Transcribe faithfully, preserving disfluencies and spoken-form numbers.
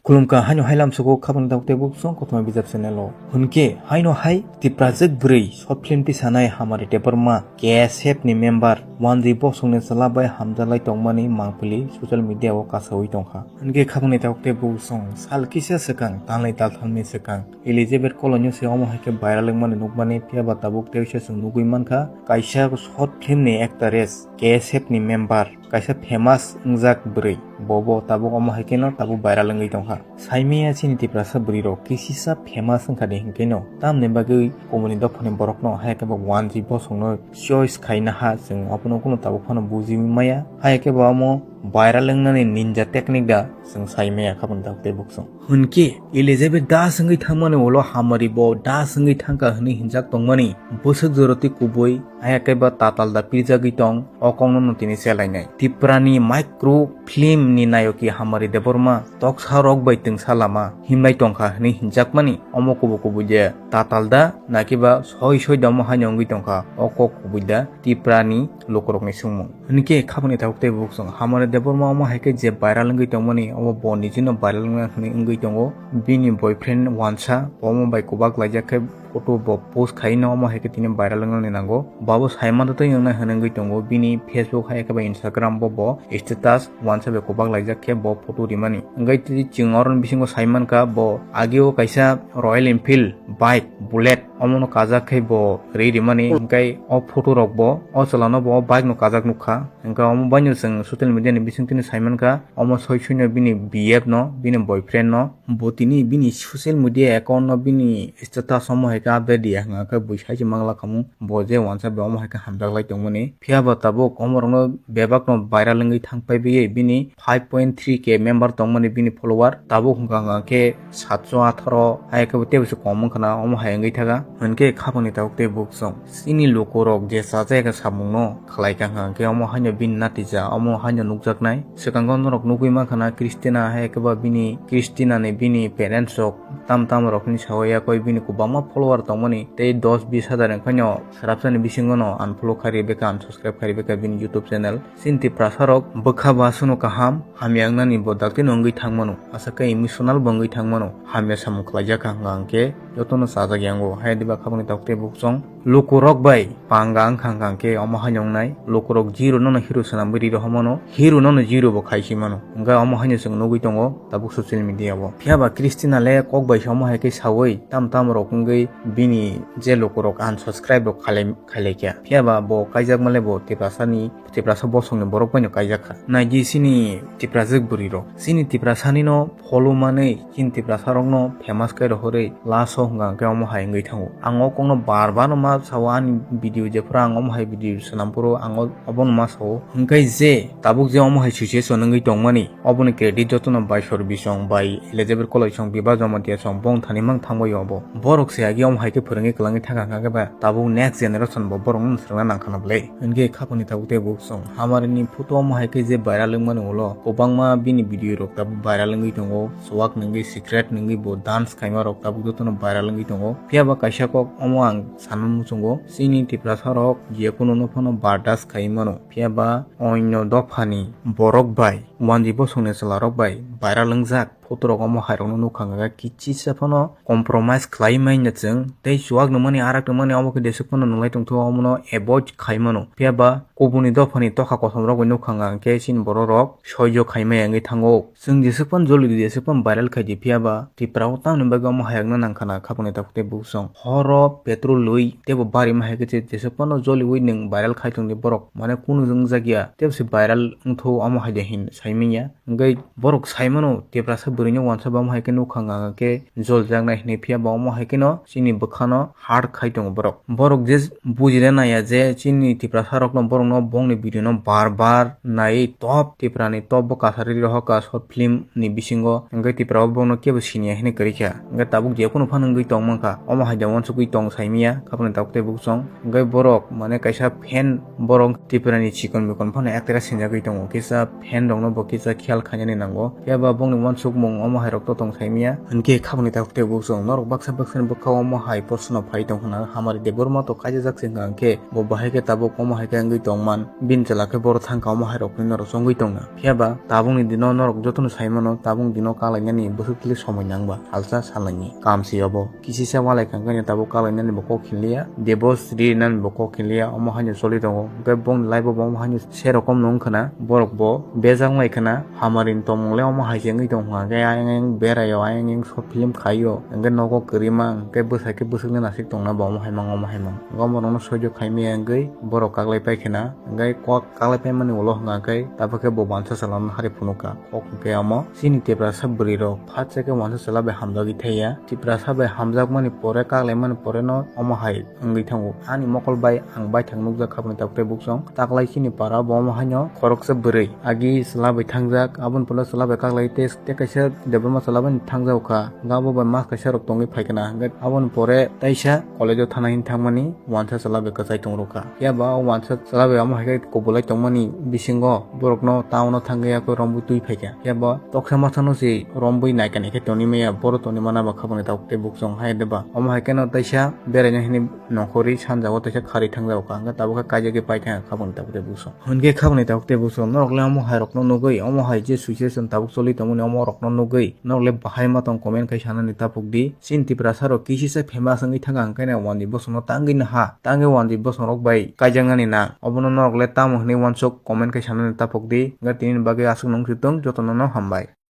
Khulumkha haino hai lamsugo khabangni tabuk tei buk song kothoma bijap channel o. Hwnkhe haino hai Tiprajwk bwrwi short film tisanai Hamari Debbarma K S F ni member Wanjwi Bosongni chwla bai hamjaklai tongmani mangpili social media o kasawi tongkha. Hwnkhe khabangni tabuk tei buk song sal kisa swkang, talnwi talthamni swkang Elizabeth Colony se omo hai khe viral wngmani nukmani, phiyaba tabuk teisa chwng nugwi mankha kaisa short film ni actress K S F ni member kaisa famous wngjak bwrwi, bo bo tabuk omo hai kheno tabuk viral wngwi tongkha. Saimaya chini Tiprasa bwrwi rok kisisa famous wngkha de hinkheno tamni bagwi kubuni dophani borokno hai khe bo Wanjwi Bosongno choice khaina ha chwng abono kunu tabuk phano buji maya. Hai khe bo omo viral wngnani ninja technique da chwng saimaya khabangni tabuk tei buk song. Hwnkhe Elizabeth das wngwi thangmani ulo Hamari bo das wngwi thangkha hwnwi hinjak tongmani bwswk joroti kubui, aya khe ba tatal da pirjagwi tong, o kokno no tini selainai. Tiprani micro film ni nayoki Hamari Debbarma toksa rok bai twngsa lama himlai tongkha hwnwi hinjakmani, omo kubu kubui de tatal da nakiba soi soi da omo haino wngwi tongkha, o kok kubui da Tiprani lukurokni swngmung. Hwnkhe khabangni tabuk tei buk song Hamari Debbarma omo hai khe je viral wngwi tongmani, omo bo nijino viral wngna hwnwi wngwi tongo. Bini boyfriend wansa omo bai kubak laijak khe photo bo post khaino omo hai khe tini viral wngnani nango. Babo saimanta tei wngna hwnwi wngwi tongo. Bini Facebook hai khe ba Instagram bo bo status wansa bai kubak laijak khe bo photo rimani. Wngwi twi chwng oroni bisingo saimankha bo ageo kaisa Royal Enfield bike Bullet omono kajak khe bo ri rimani, hwnkhe o photo rok bo o chwla no bo o bike no kajak nukha. Hwnkhe omo baino chwng social media ni bisingtwi no saimankha, omo soi soi no bini B F no, bini boyfriend no, bo tini bini social media account no bini status omo hai khe update ya hwnkha khe bui sai se mangla khamu, bo je wansa bai omo hai khe hamjak lai tongmani. Phiyaba tabuk omo rok no bebak no viral wngwi thang pai biyui bini five point three K member tongmani bini follower, tabuk hwnkha hwnkha khe satso atharo hai khe bo teibo se kom wngkha na, omo hai wngwi thaga. Hwnkhe khabangni tabuk tei buk song chini lukurok je chajakya samungno khlaikha hwnkha khe omo haino bini natija omo haino nukjaknai. Swkango norok nugwi mankha na Christina hai khe ba bini, Christina ni bini parents rok tam tam rokni sawi yakwi bini kwbangma follower tongmani tei dos bis hajar wngkhaino swrapsani bisingono unfollow khairwi bwkha unsubscribe khairwi bwkha bini YouTube channel. Chini Tiprasa rok bwkha ba aswkno kaham hamya wngnani bo dakti no wngwi thang mano, aswk khe emotional bo wngwi thang mano, hamya samung khlaijak kha hwnkha hwnkhe jotono chajak yango. Hai diba khabangni tabuk tei buk song lukurok bai panga wngkha hwnkha hwnkhe omo haino wngnai, lukurok zero nono hero swnamwi ri rohormano, hero nono zero bo khai si mano, hwnkhe omo haino chwng nugwi tongo tabuk social media o. Phiyaba Christina le kok bai se omo hai khe sawi tam tam rok wngwi bini je lukurok unsubscribe rok khailai khailai kha. Phiyaba bo kaijakma le bo Tiprasani, Tiprasa bosongni borok bai no kaijak kha. Naidi chini Tiprajwk bwrwi rok. Chini Tiprasani no follow manwi chini Tiprasa rok no famous kai rohorwi last o hwnkha hwnkhe omo hai wngwi thango. Ang o kokno bar bar no ma sao ani video jephuru ang omo hai video swnam phuru ang o obono ma sao. Hwnkhe je tabuk je omo hai situation wngwi tongmani, oboni credit jotono bai Sor Bisong, bai Elizabeth Koloi song, Biba Jamatia song, bong thani mang thangbai obo. Borok se agi omo hai khe phwrwngwi kwlangwi thangkha hwnkha khe ba tabuk next generation bo borok no swrwngna nangkha na bwle. Hwnkhe khapangni tabuk tei buk song Hamari ni photo omo hai khe je viral wngmani ulo kwbangma bini video rok tabuk viral wngwi tongo. Swak nungwi secret nungwi bo dance khaima rok tabuk jotono viral wngwi tongo. Phiyaba kaisa kok omo ang sanma muchungo, chini Tiprasa rok je kunu no phano bardas khai mano. Phiyaba onyo dophani borok bai, Wanjwi Bosongni chwlarok bai viral wngjak photo rok omo hai rokno nukha hwnkha khe kichisa phano compromise khlai manya chwng, tei chuwak nungmani, arak nungmani omo khe jeswk phano nunglai tongthogo, omono avoid khai mano. Phiyaba kubuni dophani tokha kosom rok bai nukha hwnkha khe chini borok rok soijo khai maya wngwi thango. Chwng jeswk phano joli di, jeswk phano viral khai di, phiyaba Tripura o tamni bagwi omo hai wngna nangkha na khapangni tabuk tei buk song. Horo petrol lwi teibo bari ma hai khe jeswk phano joliwi nwng viral khai tong di borok, mane kunu wngjakya, teibo se viral wngthu omo hai de hin sai manya. Hwnkhe borok sai mano Tiprasa bwrwino wansa ba omo hai khe nukha hwnkha khe joljaknai hinwi, phiyaba omo hai kheno chini bwkhano hurt khai tongo borok. Borok je bujina naiya je chini Tiprasa rokno, borokno bongni video no bar bar naiwi top Tiprani top bo kasari rohorkha short film ni bisingo, hwnkhe Tripura o bongno kebo siniya hinwi kwrwi kha. Hwnkhe tabuk je kunu phano wngwi tong mankha, omo hai de uansukwi tong sai manya khapangni tabuk tei buk song. Hwnkhe borok mane kaisa fan, borok Tiprani chikon mikon phano ektra sinjagwi tongo, kisa fan rokno bo kisa khiyal khainani nango. Eba bongni uansukmung omo hai rok to tong saimya. Hinkhe khaboni takhuk tei buksong norok baksa baksa ni bwkha omo hai proshno phai tong khna, Hamari Debbarma to kaijajak se hwnkha hinkhe bo bahai khe tabuk omo hai khe wngwi tongman, bini chwla khe boro thangkha omo hai rok hinwi norok chongwi tongna. Phiya ba tabukni dino norok jotono sai mano, tabukni dino kalainani bwswk tili somoi nangba, salsa salnani kam se obo. Kisisa walai kha hinkhe tabuk kalainani bo kok hinliya, Debosri nani bo kok hinliya, omo haino choli tongo. Hinkhe bongni life o bo omo haino serokom no wngkhna, borok bo bejak wnglaikha na, Hamari ni tongmung le omo hai se wngwi tong kha, hinkhe ayang ayang beraio, ayang ayang short film khaio, hinkhe nogo kwrwi mang, hinkhe bwsai khe bwswk le nasik tongna bo omo hai mang, omo hai mang. Hinkhe omo rokno soijo khaimaya wngwi borok kaklai pai khna, hinkhe kok kaklai paimani ulo hwnkha khe tabuk khe bo uansa chwla no hari phunukha. Kok hinkhe omo chini Tiprasa bwrwi rok phatsa khe uansa chwla bai hamjagwi thaiya. Tiprasa bai hamjakmani pore, kaklaimani pore no omo hai wngwi thango. Ani mokol bai ang baithang nukjak khaboni takhuk tei buksong. Taklai chini para bo omo haino khoroksa bwrwi agi chwla bai thangjak, aboni pore chwla bai kaklai tei, tei kaisa Debbarma chwla bai thangjago kha. Hinkhe abo bai mas kaisa rok tongwi phai khna. Hinkhe aboni pore taisa college o thana hini thangmani uansa chwla bai kwchai tong rw kha. Phiya ba o uansa chwla bai omo hai khe kubulai tongmani bisingo borokno town o thangwi yakui romwi twi phai kha. Phiya ba toksa masa no se romwi naikha naikhe tongwi maya, boro tongwi mana ba khaboni takhuk tei buksong hai de ba. Omo hai kheno taisa beraina hini nongkhorwi sanjao taisa kharwi thangjago kha, hinkhe tabuk khe kaijagwi pai thangkha khaboni takhuk tei buksong. Hinkhe khaboni takhuk tei buksong norok le omo hai rokno nugwi, omo hai je situation tabuk choli tongmani omo rokno nugwi norok le bahai ma tong comment khai sanani taphuk di. Chini Tiprasa rok kisisa famous wngwi thangkha, hinkhe na wanjwi bosongno tangwi naha, tangwi wanjwi bosong rok bai kaijaknani nang. Obono norok le tamo hinwi uansuk comment khai sanani taphuk di. Hinkhe tini bagwi aswk nung si tong, jotono no hambai.